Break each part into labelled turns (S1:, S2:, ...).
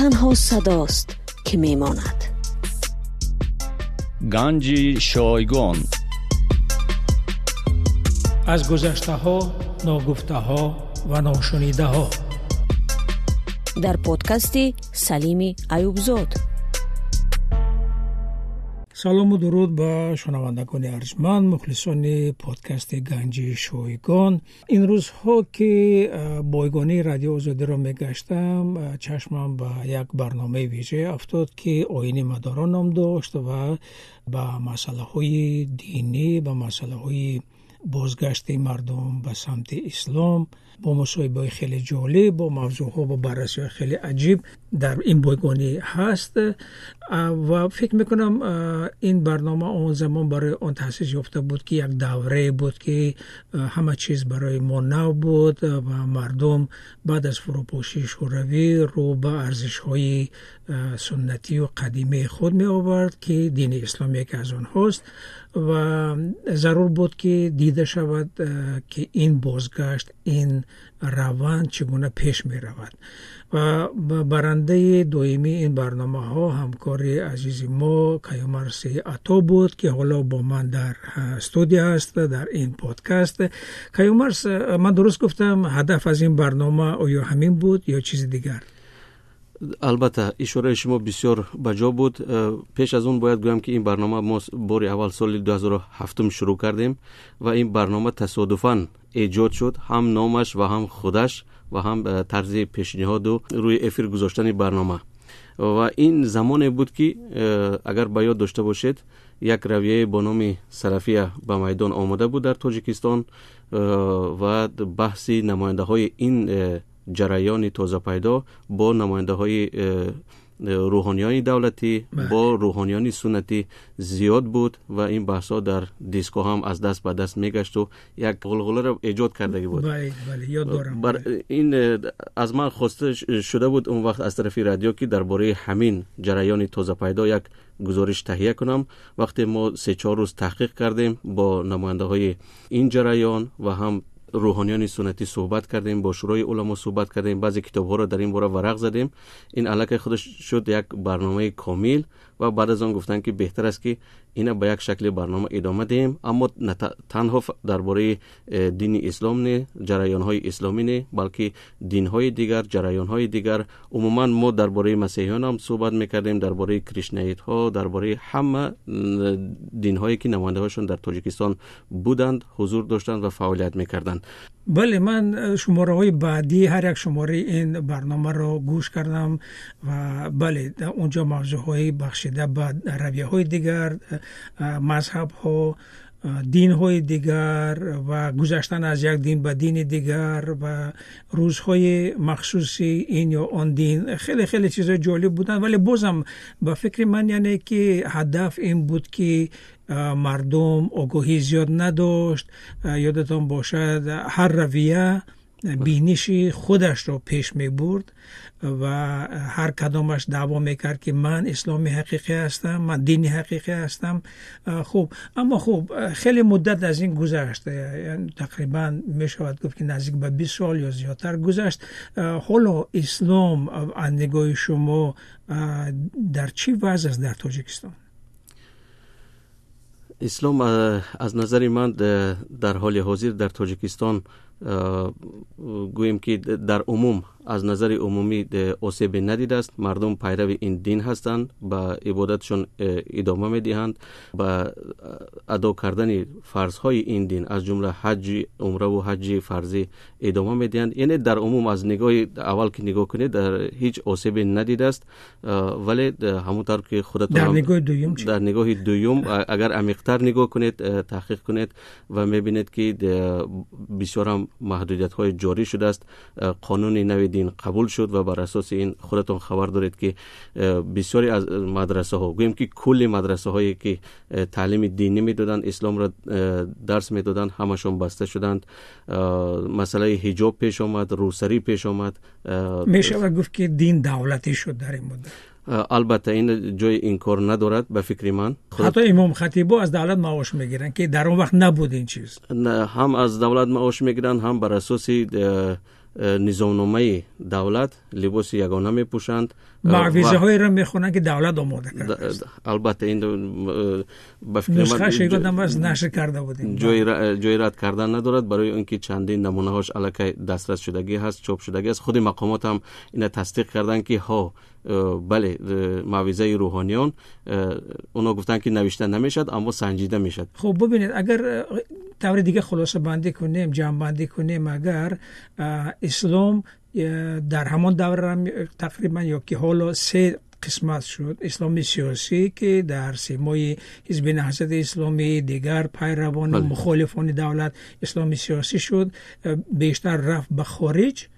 S1: Танҳо садост, ки мемонад.
S2: Ганҷи шойгон.
S3: Аз гузаштаҳо, ногуфтаҳо ва ношунидаҳо.
S1: Дар подкасти Салими Аюбзод.
S3: Салому дуруд ба шунавандагони арҷманд, мухлисони подкасти Ганҷи шойгон. Ин рӯзҳо, ки бойгонии Радио Озодиро мегаштам, чашмам ба як барномаи вижа афтод, ки Оини мадоро ном дошт ва ба масъалаҳои динӣ, ба масъалаҳои бозгашти мардум ба самти ислом, бо мусоҳибаҳои хеле ҷолиб, бо мавзӯъҳо, бо баррасиҳои хеле аҷиб дар ин бойгонӣ ҳаст. Ва фикр мекунам, ин барнома он замон барои он таъсис ёфта буд, ки як даврае буд, ки ҳама чиз барои мо нав буд ва мардум баъд аз фурӯпошии Шӯравӣ рӯ ба арзишҳои суннатию қадимии худ меовард, ки дини ислом яке аз онҳост, ва зарур буд, ки дида шавад, ки ин бозгашт, ин раванд чӣ гуна пеш меравад. Ва барандаи доимии ин барномаҳо ҳамкори азизи мо Каюмарси Ато буд, ки ҳоло бо ман дар студия аст, дар ин подкаст. Каюмарс, ман дуруст гуфтам, ҳадаф аз ин барнома оё ҳамин буд ё чизи дигар?
S4: Албатта, ишораи шумо бисёр ба ҷо буд. Пеш аз он бояд гӯям, ки ин барнома мо бори аввал соли 2007 шурӯъ кардем ва ин барнома тасодуфан эҷод шуд, ҳам номаш ва ҳам худаш ва ҳам тарзи пешниҳоду рӯи эфир гузоштани барнома. Ва ин замоне буд, ки агар ба ёд дошта бошед, як равияе бо номи салафия ба майдон омода буд дар Тоҷикистон ва баҳси намояндаҳои ин ҷараёни тозапайдо бо намояндаҳои рӯҳониёни давлатӣ, бо рӯҳониёни суннатӣ зиёд буд ва ин баҳсҳо дар дискҳо ҳам аз даст ба даст мегашту як ғулғуларо эҷод кардагӣ буд.
S3: Ёд дорам.
S4: Ин аз ман хоста шуда буд он вақт аз тарафи радио, ки дар бораи ҳамин ҷараёни тозапайдо як гузориш таҳия кунам. Вақте мо 3-4 рӯз таҳқиқ кардем, бо намояндаҳои ин ҷараён ва ҳам рӯҳониёни суннатӣ суҳбат кардем, бо шӯрои уламо суҳбат кардем, баъзе китобҳоро дар ин бора варақ задем. Ин аллакай худаш шуд як барномаи комил ва баъд аз он гуфтанд, ки беҳтар аст, ки ина ба як шакли барнома идома диҳем, аммо на танҳо дар бораи дини ислом не, ҷараёнҳои исломӣ не, балки динҳои дигар, ҷараёнҳои дигар. Умуман мо дар бораи масеҳиён ҳам суҳбат мекардем, дар бораи кришнаитҳо, дар бораи ҳама динҳое, ки намояндаҳояшон дар Тоҷикистон буданд, ҳузур доштанд ва фаъолият мекарданд.
S3: Бале, ман шумораҳои баъдӣ, ҳар як шумораи ин барномаро гӯш кардам ва бале, онҷо мавзӯъҳои бахшида ба равияҳои дигар, мазҳабҳо, динҳои дигар ва гузаштан аз як дин ба дини дигар ва рӯзҳои махсуси ин ё он дин, хеле хеле чизҳои ҷолиб буданд. Вале бозам ба фикри ман, яъне ки ҳадаф ин буд, ки мардум огоҳӣ зиёд надошт. Ёдатон бошад, ҳар равия биниши худашро пеш мебурд ва ҳар кадомаш даъво мекард, ки ман исломи ҳақиқӣ ҳастам, ман дини ҳақиқӣ ҳастам. Хуб, аммо хуб, хеле муддат аз ин гузашт, тақрибан мешавад гуфт, ки наздик ба 20 сол ё зиёдтар гузашт. Ҳоло ислом аз нигоҳи шумо дар чӣ вазъ аст дар Тоҷикистон?
S4: Ислом аз назари ман дар ҳоли ҳозир дар Тоҷикистон, гӯем ки дар умум, аз назари умумӣ осебе надидааст. Мардум пайрави ин дин ҳастанд, ба ибодатшон идома медиҳанд, ба адо кардани фарзҳои ин дин, аз ҷумла ҳаҷи умраву ҳаҷи фарзӣ идома медиҳанд. Яъне дар умум аз нигоҳи аввал ки нигоҳ кунед, дар ҳеҷ осебе надидааст. Вале ҳамон тавр ки худатон
S3: дар нигоҳи дуюм чӣ?
S4: Дар нигоҳи дуюм агар амиқтар нигоҳ кунед, таҳқиқ кунед ва мебинед, ки бисёр ҳам маҳдудиятҳои ҷорӣ шудааст. Қонуни нави дин қабул шуд ва бар асоси ин худатон хабар доред, ки бисёре аз мадрасаҳо, гӯем ки кулли мадрасаҳое, ки таълими динӣ медоданд, исломро дарс медоданд, ҳамашон баста шуданд. Масъалаи ҳиҷоб пеш омад, рӯсарӣ пеш омад.
S3: Мешавад гуфт, ки дин давлатӣ шуд дар ин муддат?
S4: Албатта, ин ҷои инкор надорад ба фикри ман.
S3: Ҳатто имом хатибо аз давлат маош мегиранд, ки дар он вақт набуд ин чиз.
S4: Ҳам аз давлат маош мегиранд, ҳам бар асоси Низомномаи давлат либоси ягона мепӯшанд,
S3: муъвизаҳоеро мехонанд, ки давлат омода кардааст.
S4: Албатта, ин ба фикри ман
S3: нусхааш ёдам аст, нашр карда будем.
S4: Ҷои рад кардан надорад, барои он ки чандин намунаҳош аллакай дастрас шудагӣ ҳаст, чоп шудагӣ аст. Худи мақомот ҳам ина тасдиқ карданд, ки ҳо, бале, мавъизаи рӯҳониён, онҳо гуфтанд, ки навишта намешавад, аммо санҷида мешавад.
S3: Хуб, бубинед, агар таври дига хулосабандӣ кунем, ҷамъбандӣ кунем, агар ислом дар ҳамон давра тақрибан ё ки ҳоло се қисмат шуд: исломи сиёсӣ, ки дар симои ҳизби Наҳзати исломӣ, дигар пайравони мухолифони давлат исломи сиёсӣ шуд, бештар рафт ба хориҷ;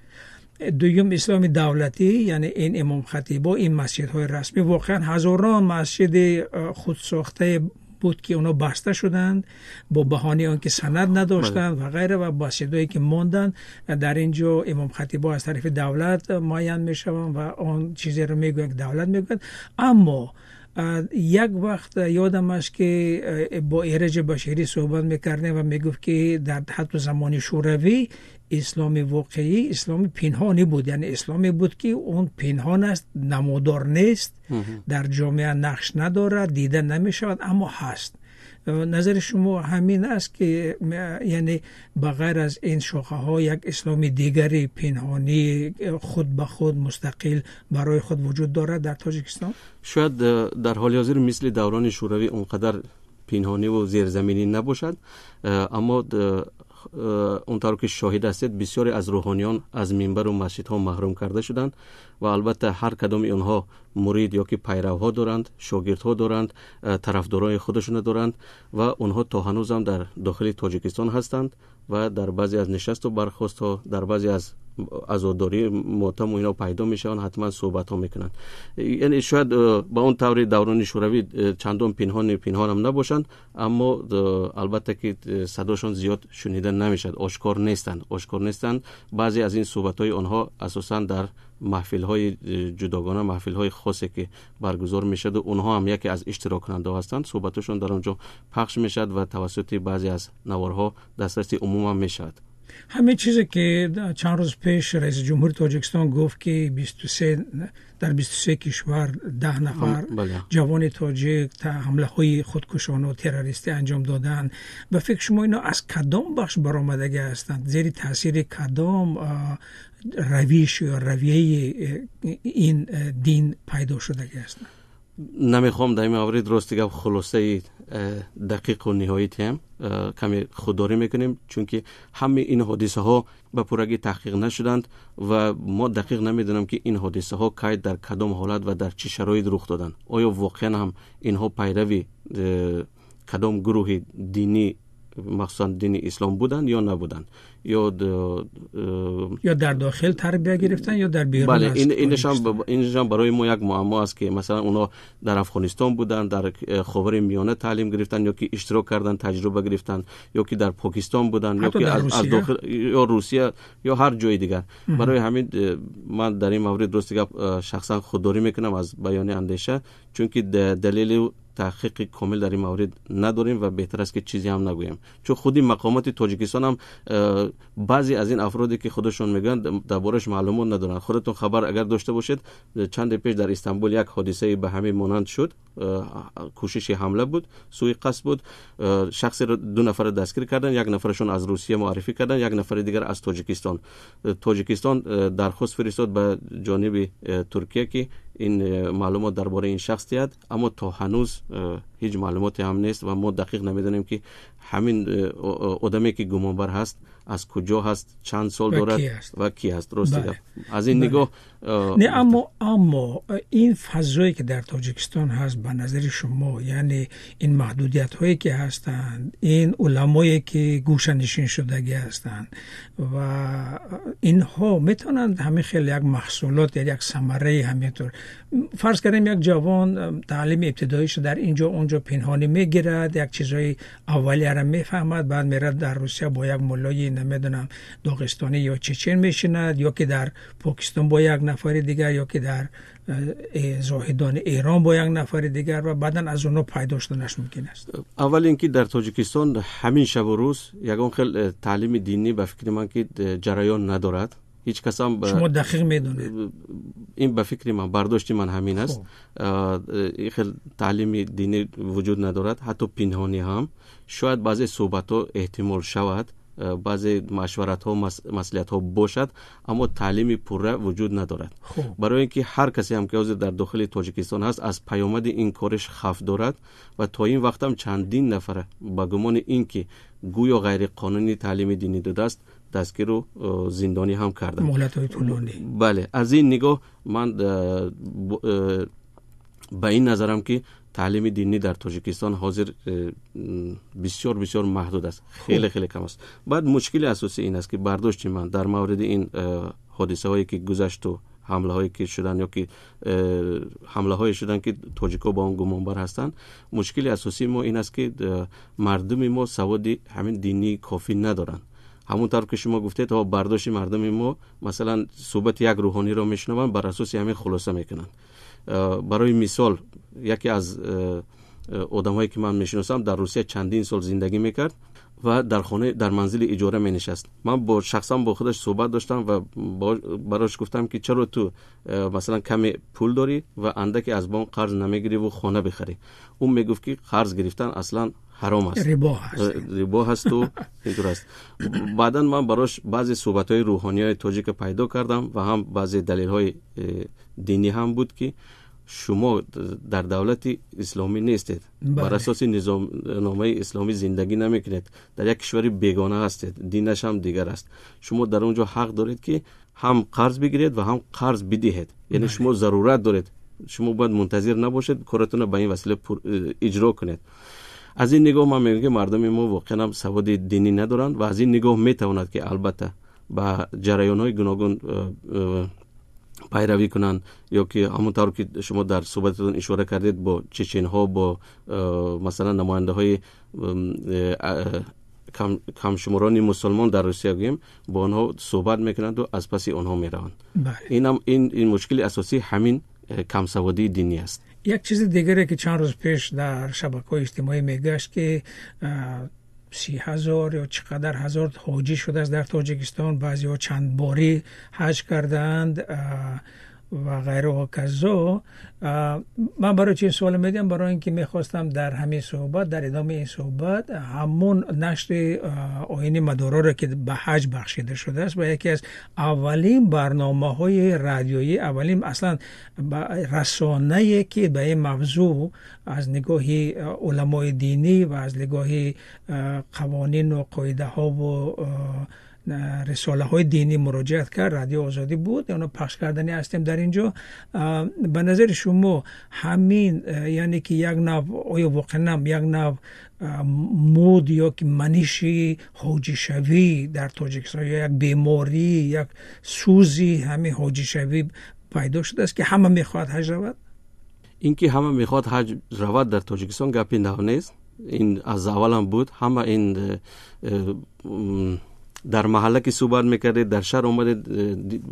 S3: дуюм, исломи давлатӣ, яъне ин имомхатибо, ин масҷидҳои расмӣ, воқеан ҳазорон масҷиди худсохтае буд, ки онҳо баста шуданд бо баҳонаи он ки санад надоштанд ва ғайра, ва масҷидҳое ки монданд, дар ин ҷо имомхатибо аз тарафи давлат муайян мешаванд ва он чизеро мегӯянд, ки давлат мегӯяд. Аммо як вақт ёдам аст, ки бо Эраҷи Баширӣ суҳбат мекардем ва мегуфт, ки дар ҳатто замони Шӯравӣ исломи воқеӣ исломи пинҳонӣ буд, яъне исломе буд, ки он пинҳон аст, намудор нест, дар ҷомеа нақш надорад, дида намешавад, аммо ҳаст. Назари шумо ҳамин аст, ки яъне ба ғайр аз ин шохаҳо як исломи дигари пинҳонӣ, худ ба худ мустақил барои худ вуҷуд дорад дар Тоҷикистон?
S4: Шояд дар ҳоли ҳозир мисли даврони Шӯравӣ он қадар пинҳониву зерзаминӣ набошад, аммо он тавр ки шоҳид ҳастед, бисёре аз рӯҳониён аз минбару масҷидҳо маҳрум карда шуданд ва албатта ҳар кадоми онҳо мурид ё ки пайравҳо доранд, шогирдҳо доранд, тарафдорони худашонро доранд ва онҳо то ҳанӯзам дар дохили Тоҷикистон ҳастанд ва дар баъзе аз нишасту бархостҳо, дар баъзе аз азодорӣ, мотаму ино пайдо мешаванд, ҳатман суҳбатҳо мекунанд. Яъне шояд ба он таври даврони Шӯравӣ чандон пинҳони пинҳонам набошанд, аммо албатта ки садошон зиёд шунида намешавад, ошкор нестанд, ошкор нестанд. Баъзе аз ин суҳбатҳои онҳо асосан дар маҳфилҳои ҷудогона, маҳфилҳои хосе ки баргузор мешавад, онҳо ҳам яке аз иштироккунандаҳо ҳастанд, суҳбатҳошон дар он ҷо пахш мешавад ва тавассути баъзе аз наворҳо дастраси умуман мешавад.
S3: Ҳамин чизе ки чанд рӯз пеш раиси ҷумҳури Тоҷикистон гуфт, ки дар 23 кишвар 10 нафар ҷавони тоҷик ҳамлаҳои худкушону террористӣ анҷом доданд, ба фикри шумо ино аз кадом бахш баромадагӣ ҳастанд, зери таъсири кадом равиш ё равияи ин дин пайдо шудагӣ ҳастанд?
S4: Намехоҳам дар ин маврид, рости гап, хулосаи дақиқу ниҳоӣ диҳем, каме худдорӣ мекунем, чунки ҳамаи ин ҳодисаҳо ба пуррагӣ таҳқиқ нашуданд ва мо дақиқ намедонам, ки ин ҳодисаҳо кай, дар кадом ҳолат ва дар чӣ шароит рух доданд. Оё воқеан ҳам инҳо пайрави кадом гурӯҳи динӣ, махсусан дини ислом, буданд ё набуданд, ё
S3: ё дар дохил тарбия гирифтан, ё дар берун?
S4: Бале, инашам барои мо як муаммо аст, ки масалан онҳо дар Афғонистон буданд, дар Ховари Миёна таълим гирифтанд ё ки иштирок карданд, таҷриба гирифтанд, ё ки дар Покистон буданд, ё ки аз дохил ё Русия ё ҳар ҷои дигар. Барои ҳамин ман дар ин маврид, рости гап, шахсан худдорӣ мекунам аз баёни андеша, чунки далели таҳқиқи комил дар ин маврид надорем ва беҳтар аст, ки чизе ҳам нагӯем, чун худи мақомоти Тоҷикистон ҳам баъзе аз ин афроде ки худашон мегӯянд, дар бораш маълумот надоранд. Худатон хабар агар дошта бошед, чанде пеш дар Истанбул як ҳодисае ба ҳамин монанд шуд, кӯшиши ҳамла буд, сӯи қасд буд. Шахсеро, ду нафарро дастгир карданд, як нафарашон аз Русия муаррифӣ карданд, як нафари дигар аз Тоҷикистон. Тоҷикистон дархост фиристод ба ҷониби Туркия, ки ин маълумот дар бораи ин шахс диҳад, аммо то ҳанӯз ҳеҷ маълумоте ҳам нест ва мо дақиқ намедонем, ки ҳамин одаме ки гумонбар ҳаст, аз куҷо ҳаст, чанд сол дорад ва кӣ ҳаст. Рости гап, аз ин нигоҳ
S3: Не, аммо ин фазое ки дар Тоҷикистон ҳаст, ба назари шумо, яъне ин маҳдудиятҳое ки ҳастанд, ин уламое ки гӯшанишин шудагӣ ҳастанд, ва инҳо метавонанд ҳамин хел як маҳсулот, як самараи ҳаминтур, фарз кардем, як ҷавон таълими ибтидоиша дар инҷо онҷо пинҳонӣ мегирад, як чизҳои аввалияро мефаҳмад, баъд мерад дар Русия бо як муллои, намедонам, доғистонӣ ё чечен мешинад, ё ки дар Покистон бо як нафари дигар, ё ки дар Зоҳидони Эрон бо як нафари дигар, ва баъдан аз онҳо пайдо шуданаш мумкин аст?
S4: Аввал ин ки дар Тоҷикистон ҳамин шабу рӯз ягон хел таълими динӣ, ба фикри ман, ки ҷараён надорад. Ҳеҷ кас ҳам
S3: Шумо дақиқ медонед?
S4: Ин ба фикри ман, бардошти ман ҳамин аст. Ин хел таълими динӣ вуҷуд надорад, ҳатто пинҳонӣ ҳам. Шояд баъзе суҳбатҳо эҳтимол шавад, баъзе машваратҳо, маслиҳатҳо бошад, аммо таълими пурра вуҷуд надорад. Барои ин ки ҳар касе ҳам ки ҳозир дар дохили Тоҷикистон ҳаст, аз паёмади ин кориш хавф дорад ва то ин вақт ҳам чандин нафар ба гумони ин ки гӯё ғайриқонунӣ таълими динӣ додааст, дастгиру зиндонӣ ҳам карданд.
S3: Муҳлатҳои тӯлонӣ.
S4: Бале, аз ин нигоҳ ман ба ин назарам ки таълими динӣ дар Тоҷикистон ҳозир бисёр бисёр маҳдуд аст, хеле хеле кам аст. Баъд мушкили асосӣ ин аст ки бардошти ман дар мавриди ин ҳодисаҳое ки гузашту ҳамлаҳое ки шуданд ё ки ҳамлаҳое шуданд ки тоҷикҳо ба он гумонбар ҳастанд, мушкили асосии мо ин аст ки мардуми мо саводи ҳамин динии кофӣ надоранд. Ҳамон тавр ки шумо гуфтед, бардошти мардуми мо, масалан, суҳбати як рӯҳониро мешунаванд, бар асоси ҳамин хулоса мекунанд. Барои мисол, яке аз одамҳое ки ман мешиносам дар Русия чандин сол зиндагӣ мекард ва дар хона, дар манзили иҷора менишаст. Ман бо шахсан бо худаш суҳбат доштам ва барош гуфтам ки чаро ту масалан каме пул дорӣ ва андаке аз бонк қарз намегирӣ хона бихарӣ. Ӯ мегуфт ки қарз гирифтан аслан ҳаром аст,
S3: рибо ҳаст,
S4: рибо ҳасту интур аст. Баъдан ман барош баъзе суҳбатҳои рӯҳониҳои тоҷика пайдо кардам ва ҳам баъзе далелҳои динӣ ҳам буд ки шумо дар давлати исломӣ нестед, бар асоси низомномаи исломӣ зиндагӣ намекунед, дар як кишвари бегона ҳастед, динаш ҳам дигар аст. Шумо дар он ҷо ҳақ доред ки ҳам қарз бигиред ва ҳам қарз бидиҳед, яъне шумо зарурат доред, шумо бояд мунтазир набошед, коратонро ба ин васила иҷро кунед. Аз ин нигоҳ ман мегӯям ки мардуми мо воқеан ҳам саводи динӣ надоранд ва аз ин нигоҳ метавонад ки албатта ба ҷараёнҳои гуногун пайравӣ кунанд ё ки ҳамон тавр ки шумо дар суҳбататон ишора кардед, бо чеченҳо, бо масалан намояндаҳои камшуморони мусулмон дар Русия гӯем, бо онҳо суҳбат мекунанду аз паси онҳо мераванд. Инам ин мушкили асосӣ ҳамин камсаводии динӣ аст.
S3: Як чизи дигаре ки чанд рӯз пеш дар шабакаҳои иҷтимоӣ мегашт ки 30,000 ё чӣ қадар ҳазор ҳоҷӣ шудааст дар Тоҷикистон, баъзеҳо чандборӣ ҳаҷ кардаанд ва ғайра ҳоказо. Ман барои чи ин суоле медиҳам? Барои ин ки мехостам дар ҳамин суҳбат, дар идомаи ин суҳбат, ҳамон нашри оини мадороро ки ба ҳаҷ бахшида шудааст ва яке аз аввалин барномаҳои радиоӣ, аввалин аслан расонае ки ба ин мавзӯъ аз нигоҳи уламои динӣ ва аз нигоҳи қавонину қоидаҳову рисолаҳои динӣ муроҷиат кард, Радио Озодӣ буд. Оно пахш кардани ҳастем дар ин ҷо. Ба назари шумо ҳамин, яъне ки як нав, оё воқеан як нав муд ё ки маниши ҳоҷишавӣ дар Тоҷикистон ё як беморӣ, як сӯзи ҳамин ҳоҷишавӣ пайдо шудааст ки ҳама мехоҳад ҳаҷ равад?
S4: Ин ки ҳама мехоҳад ҳаҷ равад дар Тоҷикистон гапи нав нест. Ин аз аввалам буд. Ҳама ин дар маҳалла ки суҳбат мекардед, дар шаҳр омадед,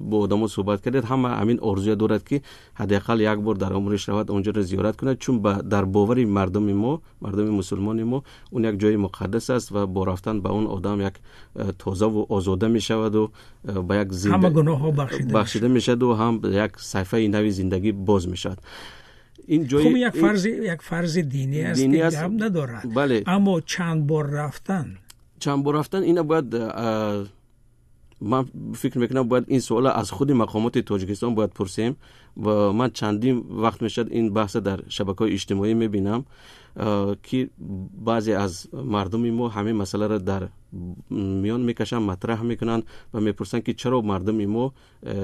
S4: бо одамо суҳбат кардед, ҳама ҳамин орзуя дорад ки ҳадди ақал як бор дар умриш равад, онҷоро зиёрат кунад, чун дар бовари мардуми мо, мардуми мусулмони мо, он як ҷои муқаддас аст ва бо рафтан ба он одам як тозаву озода мешаваду ба як
S3: ҳама гуноҳҳо
S4: бахшида мешаваду ҳам як саҳифаи нави зиндагӣ боз мешавад.
S3: Ин ҷои хуб як фарзи динӣ аст ки гап надорад, аммо чанд бор рафтан,
S4: чанд бор рафтан ина бояд, ман фикр мекунам, бояд ин суола аз худи мақомоти Тоҷикистон бояд пурсем. Ва ман чандин вақт мешавад ин баҳса дар шабакаҳои иҷтимоӣ мебинам ки баъзе аз мардуми мо ҳамин масъаларо дар миён мекашанд, матраҳ мекунанд ва мепурсанд ки чаро мардуми мо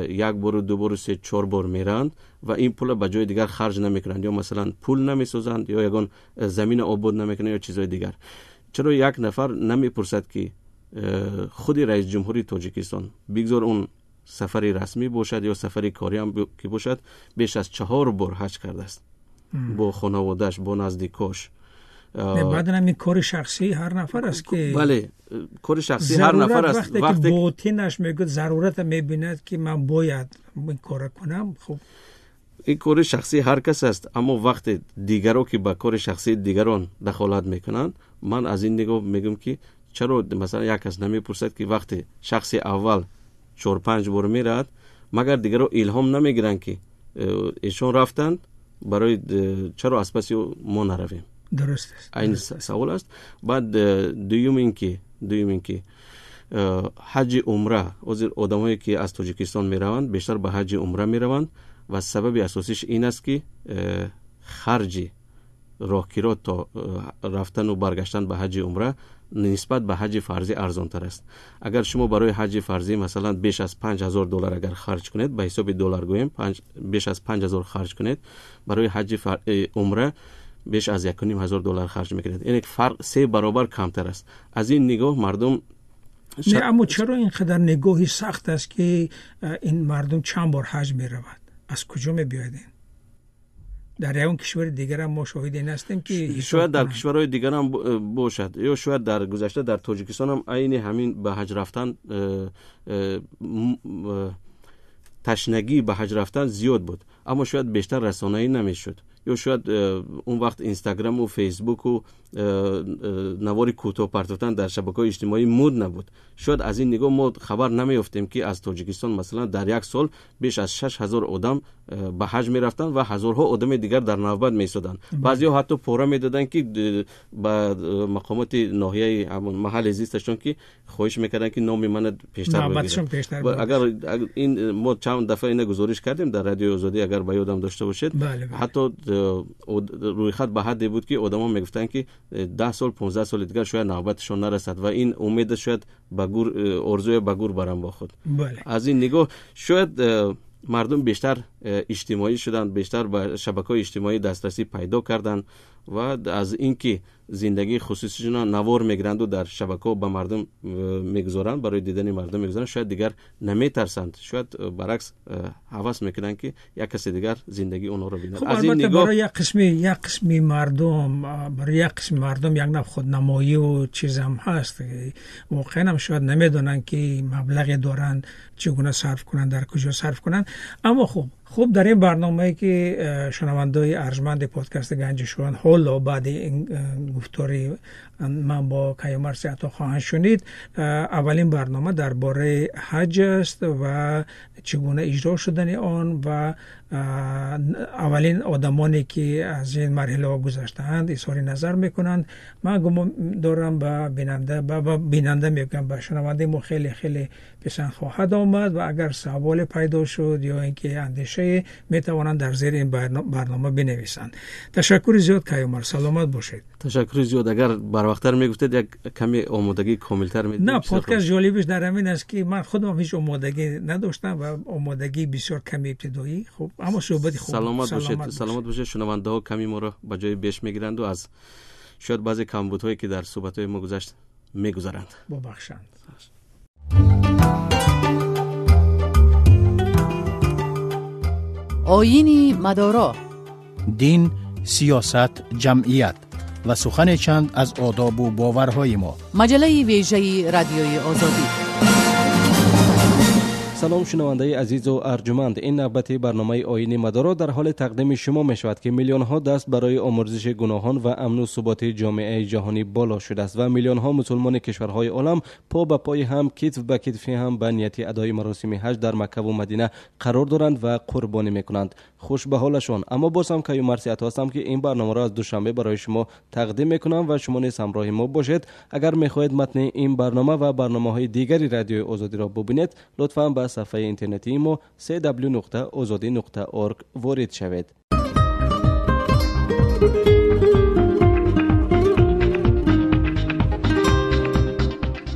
S4: як бору ду бору се чор бор мераванд ва ин пула ба ҷои дигар харҷ намекунанд, ё масалан пул намесозанд, ё ягон замина обод намекунанд, ё чизҳои дигар. Чаро як нафар намепурсад ки худи раис ҷумҳури Тоҷикистон, бигзор он сафари расмӣ бошад ё сафари корӣ ҳам ки бошад, беш аз 4 бор ҳаҷ кардааст бо хонаводааш, бо наздикош.
S3: Баъдан ҳамин кори шахсии ҳар нафар аст ки
S4: бале, кори шахсии ҳар нафар аст.
S3: Вақте ки ботинаш мегӯяд, зарурата мебинад ки ман бояд ин кора кунам, хуб
S4: ин кори шахсии ҳар кас аст, аммо вақте дигаро ки ба кори шахсии дигарон дахолат мекунанд, ман аз ин нигоҳ мегӯям ки чаро масалан як кас намепурсад ки вақте шахси аввал 4-5 бор меравад, магар дигарро илҳом намегиранд, ки эшон рафтанд, барои чаро аз паси мо наравем?
S3: Дуруст аст.
S4: Айн савол аст. Баъд дуюм ин ки ҳаҷи умра, ҳозир одамое ки аз Тоҷикистон мераванд, бештар ба ҳаҷи умра мераванд ва сабаби асосиш ин аст, ки харҷи роҳкиро то рафтану баргаштан ба ҳаҷи умра нисбат ба ҳаҷи фарзӣ арзонтар аст. Агар шумо барои ҳаҷи фарзӣ масалан беш аз $5000 агар харҷ кунед, ба ҳисоби доллар гӯем, беш аз 5000 харҷ кунед, барои ҳаҷи умра беш аз $1500 харҷ мекунед. Яъне фарқ 3 баробар камтар аст. Аз ин нигоҳ мардум
S3: не, аммо чаро ин қадар нигоҳи сахт аст, ки ин мардум чанд бор ҳаҷ меравад? Аз куҷо мебиёяд ин? Дар ягон кишвари дигарам мо шоҳид ин ҳастем, ки
S4: шояд дар кишварҳои дигарам бошад, ё шояд дар гузашта дар Тоҷикистон ҳам айни ҳамин ба ҳаҷ рафтан, ташнагӣ ба ҳаҷ рафтан зиёд буд, аммо шояд бештар расонаӣ намешуд, ё шояд он вақт Инстаграму Фейсбуку навори кӯтоҳ партофтан дар шабакаҳои иҷтимоӣ муд набуд. Шояд аз ин нигоҳ мо хабар намеёфтем, ки аз Тоҷикистон масалан дар як сол беш аз 6000 одам ба ҳаҷ мерафтанд ва ҳазорҳо одами дигар дар навбат меистоданд. Баъзеҳо ҳатто пора медоданд, ки ба мақомоти ноҳияи ҳамон маҳалли зисташон ки хоҳиш мекарданд, ки номи мана пештар бигиранд. Агар ин мо чанд дафъа ина гузориш кардем дар Радиои Озодӣ, агар ба ёдам дошта бошед, ҳатто рӯйхат ба ҳадде буд, ки одамон мегуфтанд, ки 10 сол 15 соли дигар шояд навбаташон нарасад ва ин умеда шояд ба гур, орзуя ба гур барам бо худ. Аз ин нигоҳ шояд мардум бештар иҷтимоӣ шуданд, бештар ба шабакаҳои иҷтимоӣ дастрасӣ пайдо карданд ва аз ин ки зиндагии хусусишонро навор мегиранду дар шабакаҳо ба мардум мегузоранд, барои дидани мардум мегузоранд, шояд дигар наметарсанд, шояд баръакс ҳавас мекунанд, ки як касе дигар зиндагии онҳоро бинад.
S3: Аз ин нигоҳ барои як қисми мардум, барои як қисми мардум як нав худнамоию чизам ҳаст. Воқеан ҳам шояд намедонанд, ки маблағе доранд, чӣ гуна сарф кунанд, дар куҷо сарф кунанд. Аммо хуб дар ин барномае ки шунавандаҳои арҷманди подкасти Ганҷи Шоҳон ҳоло баъди ин гуфтори ман бо Каюмарс Ато хоҳанд шунид, аввалин барнома дар бораи ҳаҷ аст ва чӣ гуна иҷро шудани он ва аввалин одамоне ки аз ин марҳилаҳо гузаштаанд изҳори назар мекунанд. Ман гумон дорам ба бинанда мегӯям, ба шунавандаи мо хеле хеле писанд хоҳад омад ва агар саволе пайдо шуд ё ин ки андешае метавонанд дар зери ин барнома бинависанд. Ташаккури зиёд, Каюмар, саломат бошед.
S4: Ташаккури зиёд. Агар барвақттар мегуфтед, як каме омодагии комилтар медидем.
S3: На, подкаст ҷолибиш дар ҳамин аст, ки ман худам ҳеҷ омодагӣ надоштам ва омодагии бисёр ками ибтидоӣ. Хуб, аммо суҳбати хуб.
S4: Саломат бошед, саломат бошед. Шунавандаҳо ками моро ба ҷои беш мегиранду аз шояд баъзе камбудҳое ки дар суҳбатҳои мо гузашт мегузаранд.
S3: Бубахшанд.
S5: Оини мадоро,
S6: дин, сиёсат, ҷамъият ва сухане чанд аз одобу боварҳои мо.
S5: Маҷаллаи вежаи Радиои Озодӣ.
S7: Салом шунавандаи азизу арҷуманд. Ин навбати барномаи Оини Мадоро дар ҳоли тақдими шумо мешавад, ки миллионҳо даст барои омӯрзиши гуноҳон ва амну суботи ҷомеаи ҷаҳонӣ боло шудааст ва миллионҳо мусулмони кишварҳои олам по ба пои ҳам, китф ба китфи ҳам ба нияти адои маросими ҳаҷ дар Маккаву Мадина қарор доранд ва қурбонӣ мекунанд. Хуш ба ҳолашон. Аммо боз ҳам Каюмарс Ато ҳастам, ки ин барномаро аз Душанбе барои шумо тақдим мекунам ва шумо низ ҳамроҳи мо бошед. Агар мехоҳед матни ин барнома ва барномаҳои дигари Радиои Озодиро бубинед, лутфан ба саҳифаи интернетии мо cw.ozodi.org ворид шавед.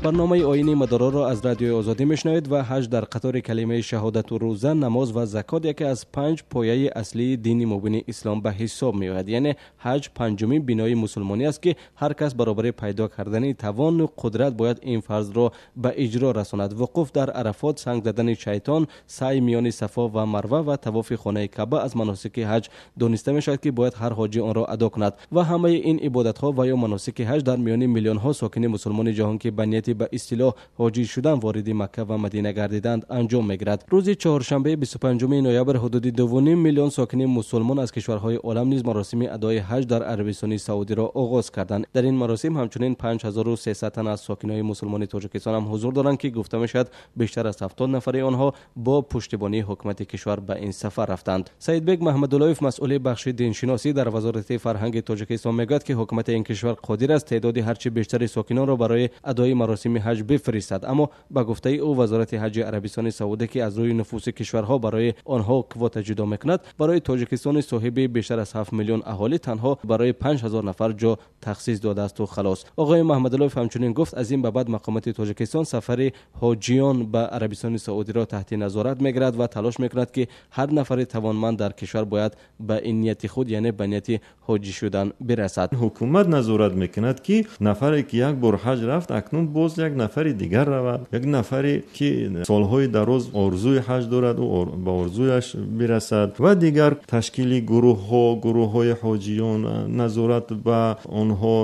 S7: Барномаи Оини Мадороро аз Радиои Озодӣ мешунавед ва ҳаҷ дар қатори калимаи шаҳодату рӯза, намоз ва закот яке аз 5 пояи аслии дини мубини ислом ба ҳисоб меояд. Яъне ҳаҷ панҷумин бинои мусулмонӣ аст, ки ҳар кас баробари пайдо кардани тавону қудрат бояд ин фарзро ба иҷро расонад. Вуқуф дар Арафот, санг задани шайтон, саъй миёни Сафо ва Марва ва тавофи хонаи Каъба аз маносики ҳаҷ дониста мешавад, ки бояд ҳар ҳоҷӣ онро адо кунад. Ва ҳамаи ин ибодатҳо ва ё маносики ҳаҷ дар миёни миллионҳо сокини мусулмони ҷаҳон, ки ба нияти ба истилоҳ ҳоҷӣ шудан вориди Макка ва Мадина гардиданд анҷом мегирад. Рӯзи чоршанбе 25 ноябр ҳудуди 2.5 миллион сокини мусулмон аз кишварҳои олам низ маросими адои ҳаҷ дар Арабистони Саудиро оғоз карданд. Дар ин маросим ҳамчунин 5300 тан аз сокинони мусулмони Тоҷикистон ҳам ҳузур доранд, ки гуфта мешавад бештар аз 70 нафари онҳо бо пуштибонии ҳукумати кишвар ба ин сафар рафтанд. Саидбек Маҳмадуллоев, масъули бахши диншиносӣ дар Вазорати фарҳанги Тоҷикистон, мегӯяд, ки ҳукумати ин кишвар қодир аст теъдоди ҳарчи бештари сокинонро барои адои маросими ҳаҷ бифиристад. Аммо ба гуфтаи ӯ, Вазорати ҳаҷи Арабистони Саудӣ, ки аз рӯи нуфуси кишварҳо барои онҳо квота ҷудо мекунад, барои Тоҷикистони соҳиби бештар аз 7 миллион аҳолӣ танҳо барои 5000 нафар ҷо тахсис додааст ва халос. Оғои Маҳмадуллоев ҳамчунин гуфт, аз ин ба баъд мақомоти Тоҷикистон сафари ҳоҷиён ба Арабистони Саудиро таҳти назорат мегирад ва талош мекунад, ки ҳар нафари тавонманд дар кишвар бояд ба ин нияти худ, яъне ба нияти ҳоҷӣ шудан бирасад.
S8: Ҳукумат назорат мекунад, ки нафаре ки як бор ҳаҷ рафт, акнун боз як нафари дигар равад. Як нафаре ки солҳои дароз орзуи ҳаҷ дорад, ӯ ба орзуяш бирасад. Ва дигар ташкили гурӯҳҳо, гурӯҳҳои ҳоҷиён, назорат ба онҳо,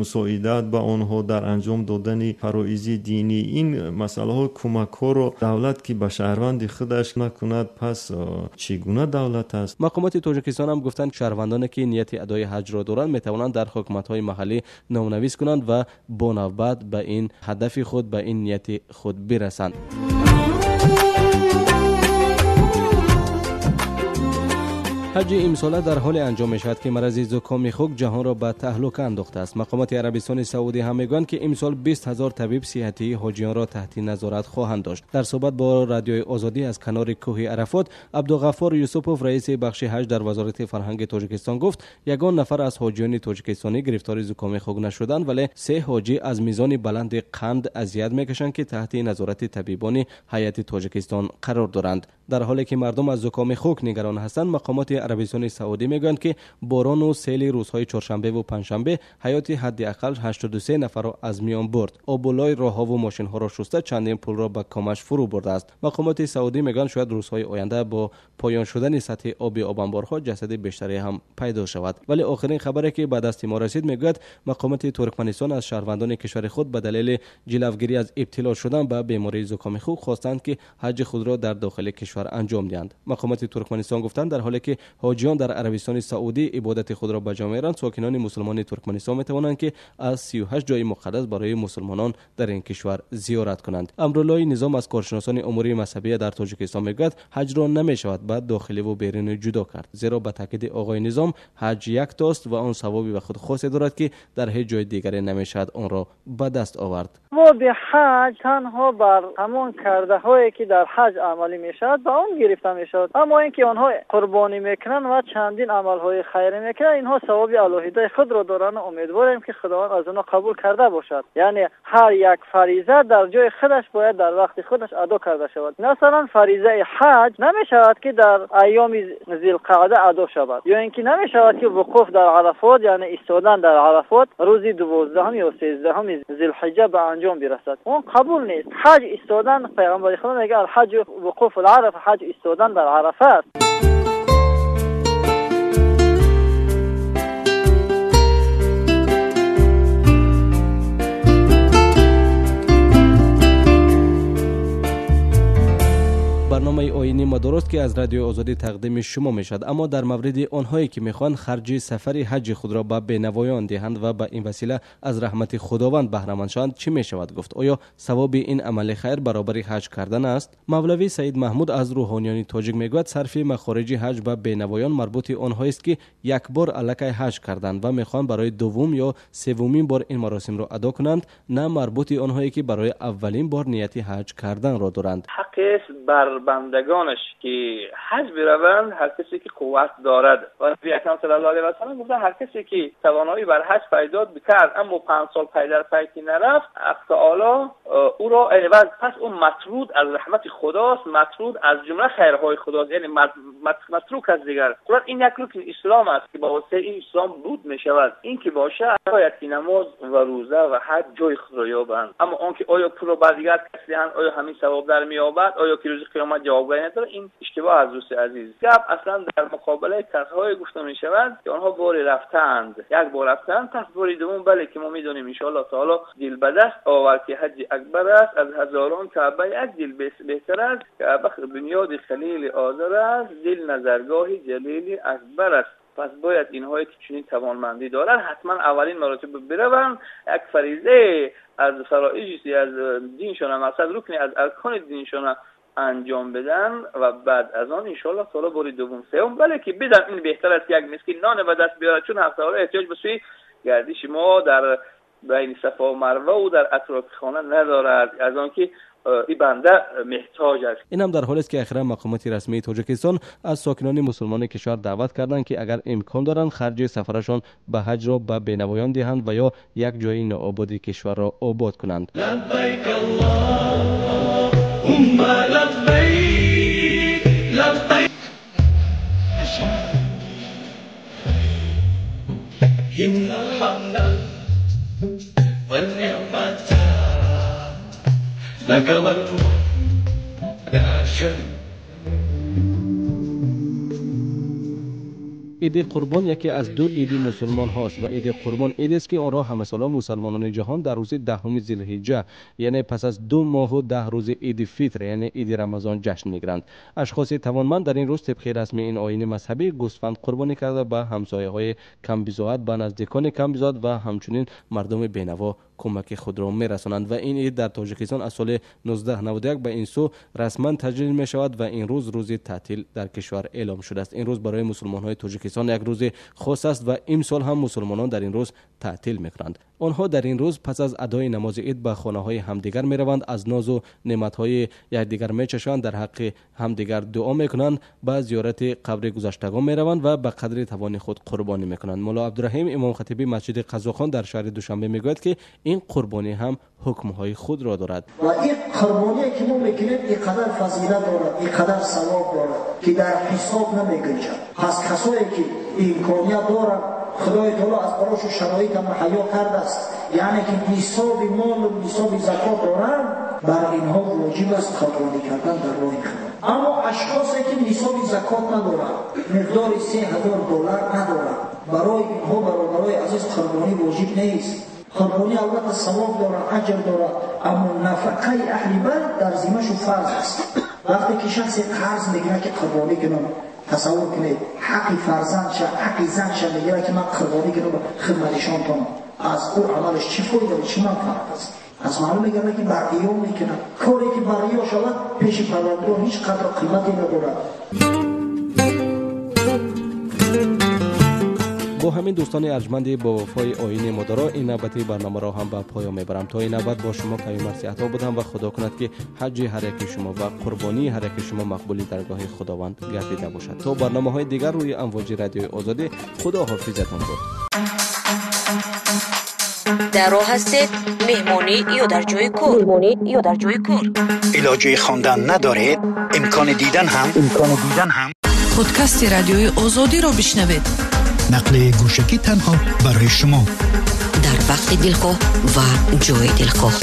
S8: мусоидат ба онҳо дар анҷом додани фароизи динӣ. Ин масъалаҳо кӯмакҳоро давлат ки ба шаҳрванди худаш накунад, пас чӣ гуна давлат аст?
S7: Мақомоти Тоҷикистон ҳам гуфтанд, шаҳрвандоне ки нияти адои ҳаҷро доранд, метавонанд дар ҳукуматҳои маҳаллӣ номнавис кунанд ва бо навбат ба ин ҳадафи худ, ба ин нияти худ бирасанд. Ҳаҷи имсола дар ҳоле анҷом мешавад, ки марази зукоми хук ҷаҳонро ба таҳлука андохтааст. Мақомоти Арабистони Саудӣ ҳам мегӯянд, ки имсол 20 000 табиб сиҳатии ҳоҷиёнро таҳти назорат хоҳанд дошт. Дар суҳбат бо Радиои Озодӣ аз канори кӯҳи Арафот, Абдуғаффор Юсупов, раиси бахши ҳаҷ дар Вазорати фарҳанги Тоҷикистон, гуфт, ягон нафар аз ҳоҷиёни тоҷикистонӣ гирифтори зукоми хук нашуданд, вале 3 ҳоҷӣ аз мизони баланди қанд азият мекашанд, ки таҳти назорати табибони ҳайати Тоҷикистон қарор доранд. Дар ҳоле ки мардум аз зукоми хук нигарон ҳастанд, мақомоти Арабистони Саудӣ мегӯянд, ки борону сели рӯзҳои чоршанбе ва панҷшанбе ҳаёти ҳадди ақал 83 нафарро аз миён бурд. Обулои роҳҳову мошинҳоро шуста чандин пулро ба комаш фурӯ бурдааст. Мақомоти Саудӣ мегӯянд, шояд рӯзҳои оянда бо поён шудани сатҳи оби обанборҳо ҷасади бештаре ҳам пайдо шавад. Вале охирин хабаре ки ба дасти мо расид, мегӯяд, мақомоти Туркманистон аз шаҳрвандони кишвари худ ба далели ҷилавгирӣ аз ибтило шудан ба бемории зукоми хук хостанд, ки ҳаҷи худро дар дохили кишвар анҷом диҳанд. Мақомоти Туркманистон гуфтанд, дар ҳоле ки ҳоҷиён дар Арабистони Саудӣ ибодати худро ба ҷо меоранд, сокинони мусулмони Туркманистон метавонанд, ки аз 38 ҷои муқаддас барои мусулмонон дар ин кишвар зиёрат кунанд. Амруллои Низом аз коршиносони умури мазҳабия дар Тоҷикистон мегӯяд, ҳаҷро намешавад ба дохиливу берунӣ ҷудо кард, зеро ба таъкиди оғои Низом ҳаҷ яктост ва он савоби ба худ хосе дорад, ки дар ҳеҷ ҷои дигаре намешавад онро ба даст овард.
S9: Савоби ҳаҷ танҳо бар ҳамон кардаҳое ки дар ҳаҷ амалӣ мешавад, ба он гирифта мешавад. Аммо инки онҳо қурбонӣ мекунанд ва чандин амалҳои хайр мекунанд, инҳо савоби алоҳидаи худро доранд ва умедворем, ки Худованд аз онҳо қабул карда бошад. Яъне ҳар як фариза дар ҷои худаш бояд дар вақти худаш адо карда шавад. Масалан, фаризаи ҳаҷ намешавад, ки дар айёми Зилқаъда адо шавад, ё инки намешавад, ки вуқуф дар Арафот, яъне истодан дар Арафот рӯзи 12 ё 13 Зилҳиҷҷа ба анҷом бирасад. Он қабул нест. Ҳаҷ истодан, Пайғамбари Худо мегӯяд, ҳаҷ вуқуф аларафа, ҳаҷ истодан дар Арафа аст.
S7: Барномаи оини мадорост, ки аз Радиои Озодӣ тақдими шумо мешавад. Аммо дар мавриди онҳое ки мехоҳанд харҷи сафари ҳаҷи худро ба бенавоён диҳанд ва ба ин васила аз раҳмати Худованд баҳраманд шаванд, чӣ мешавад гуфт? Оё савоби ин амали хайр баробари ҳаҷ кардан аст? Мавлавӣ Саид Маҳмуд аз рӯҳониёни тоҷик мегӯяд, сарфи махориҷи ҳаҷ ба бенавоён марбути онҳоест, ки як бор аллакай ҳаҷ карданд ва мехоҳанд барои дуввум ё севумин бор ин маросимро адо кунанд, на марбути онҳое ки барои аввалин бор нияти ҳаҷ карданро доранд.
S10: Ҳақест бар бандагонаш ки ҳаҷ бираванд, ҳар касе ки қувват дорад. Ва Наби Акрам саллаллоҳу алайҳи васаллам гуфтанд, ҳар касе ки тавоноӣ бар ҳаҷ пайдо бикард, аммо 5 сол пай дар пай ки нарафт, Ҳақ таоло ӯро, пас ӯ матруд аз раҳмати Худост, матруд аз ҷумла хайрҳои Худост, яъне матрук аст дигар. Қуръон ин як рукни ислом аст, ки ба воситаи ин ислом буд мешавад. Ин ки бошад, бояд ки намоз ва рӯза ва ҳаҷ ҷои худро ёбанд. Аммо он ки оё пулро ба дигар кас диҳанд, оё ҳамин савоб дар меёбад? Оё ки рӯзи қиёмат قیامت جوابگویی نداره. این اشتباه از دوست عزیز. گپ اصلا در مقابله کسایی گفته می شود که آنها باری رفتند، یک بار رفتند، پس باری دوم بله که ما میدونیم ان شاء الله تعالی دل به دست آورد که حج اکبر است، از هزاران کعبه یک دل بهتر است، کعبه بنیاد خلیل آذر است، دل نظرگاه جلیل اکبر است. پس باید اینهایی که چنین توانمندی دارند حتما اولین مراتب بروند، یک فریضه از فرایض از دینشان، مقصد رکن از ارکان دینشان انجام بدن و بعد از آن ان شاء الله تعالی بار دوم سوم بله که بدن. این بهتر است یک مسکین نان به دست بیارد، چون هفته احتیاج به سوی گردش ما در بین صفا و مروه و در اطراف خانه ندارد، از آنکه این بنده محتاج است.
S7: این هم در حالی است که اخیرا مقامات رسمی تاجیکستان از ساکنان مسلمان کشور دعوت کردند که اگر امکان دارند خرج سفرشان به حج را به بینوایان دهند و یا یک جای ناآباد کشور را آباد کنند.
S11: لبیک اللهم لبیک لبیک ان الحمد والنعمة لك والملك لا شريك.
S7: Иди Қурбон яке аз ду иди мусулмон ҳост ва Иди Қурбон идест ки онро ҳамасола мусулмонони ҷаҳон дар рӯзи 10 зилҳиҷҷа, яъне пас аз 2 моҳу 10 рӯзи Иди Фитр, яъне Иди Рамазон ҷашн мегиранд. Ашхоси тавонманд дар ин рӯз тибқи расми ин оини мазҳабӣ гӯсфанд қурбонӣ карда ба ҳамсояҳои камбизоат, ба наздикони камбизоат ва ҳамчунин мардуми бенаво кӯмаки худро мерасонанд. Ва ин ид дар Тоҷикистон аз соли 1991 ба ин сӯ расман таҷлил мешавад ва ин рӯз рӯзи таътил дар кишвар эълом шудааст. Ин рӯз барои мусулмонҳои Тоҷикистон як рӯзи хос аст ва имсол ҳам мусулмонон дар ин рӯз таътил мекунанд. Онҳо дар ин рӯз пас аз адои намози ид ба хонаҳои ҳамдигар мераванд, аз нозу неъматҳои якдигар мечашанд, дар ҳаққи ҳамдигар дуо мекунанд, ба зиёрати қабри гузаштагон мераванд ва ба қадри тавони худ қурбонӣ мекунанд. Мулло Абдураҳим, имомхатиби масҷиди Қазоқхон дар шаҳри Душанбе, мегӯяд ки ин қурбонӣ ҳам ҳукмҳои худро дорад.
S12: Ва ин қурбоние ки мо мекунем ин қадар фазилат дорад, ин қадар савоб дорад ки дар ҳисоб намегунҷад. Пас касое ки имконият доранд, Худои таоло аз барошу шароит муҳайё кардааст, яъне ки нисоби мол ва нисоби закот доранд, бар инҳо воҷиб аст қурбонӣ кардан дар роҳи Худо. Аммо ашхосе ки нисоби закот надоранд, миқдори $3000 надоранд, барои инҳо бародарои азиз қурбонӣ воҷиб нест. Қурбонӣ албатта савоб дорад, аҷр дорад, аммо нафақаи аҳли байт дар зиммашу фарз аст. Вақте ки шахсе қарз мегирад ки қурбонӣ кунам, тасаввур кунед, ҳаққи фарзандша, ҳаққи занша мегирад ки ман қурбонӣ кунам, хидматишон тонам, аз ӯ амалаш чӣ фоида ва чӣ манфаат аст? Аз маълум мегардад ки бар риё мекунад. Коре ки бар риё шавад пеши Парвардигор ҳеҷ қадру қимате надорад.
S7: Бо ҳамин дӯстони арҷманди бо вафои оини модаро ин навбати барномаро ҳам ба поён мебарам. То ин навбат бо шумо Каюмарс Ато будам ва худо кунад ки ҳаҷи ҳар яки шумо ва қурбонии ҳар яки шумо мақбули даргоҳи Худованд гардида бошад. То барномаҳои дигар рӯи амвоҷи радиои Озодӣ, худо ҳофизатон бод.
S1: Дар роҳ ҳастед, меҳмонӣ ё дар ҷои кор, меҳмонӣ ё дар ҷои кор,
S13: илоҷи хондан надоред, имкони дидан ҳам, имкони дидан ҳам.
S5: Подкасти радиои Озодиро бишнавед.
S13: Нақли гӯшакӣ танҳо барои шумо
S1: дар вақти дилхоҳ ва ҷои дилхоҳ.